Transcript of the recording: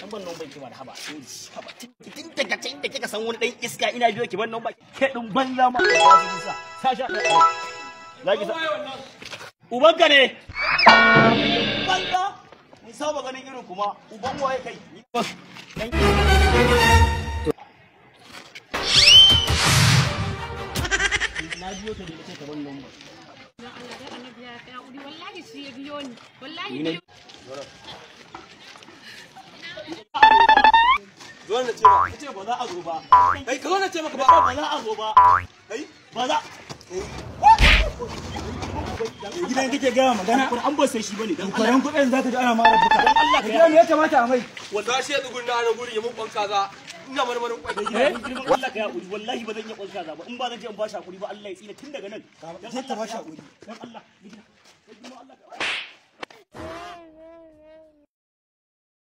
Dan ban number ki ba da haba. Haba. Tun daga can da kika san wani dan iska ina biyo ki ban number. Ke din banza ma. Sa sha. Zaki sa. Ubanka ne. Banza. Mun saba ganin irin kuma uban waye kai. Dan na biyo ta ne nace ka ban number. Dan Allah dan Annabi ya kai hakuri, wallahi shi ya biyo ni. Wallahi biyo. Zo na ce ma. Kace ba za a zo ba. Kai ka zo na ce maka ba. Ba za a zo ba. Kai ba za. Gidan kake gaya magana? Qur'an ba sai shi bane dan Allah. Kwaran kuɗin zaka ji ana mara buka. Dan Allah ka Gidan me ya kamata a mai? Wanda shi ya tsugunna na gurin ya mun kwan kaza. Ina marmarin kwai. Girman Allah ka hakuri, wallahi ba zan iya kwan kaza ba. In ba zan je in ba shi hakuri ba, Allah ya tsine tun daga nan. Je ka ba shi hakuri. Dan Allah. Girman Allah ka.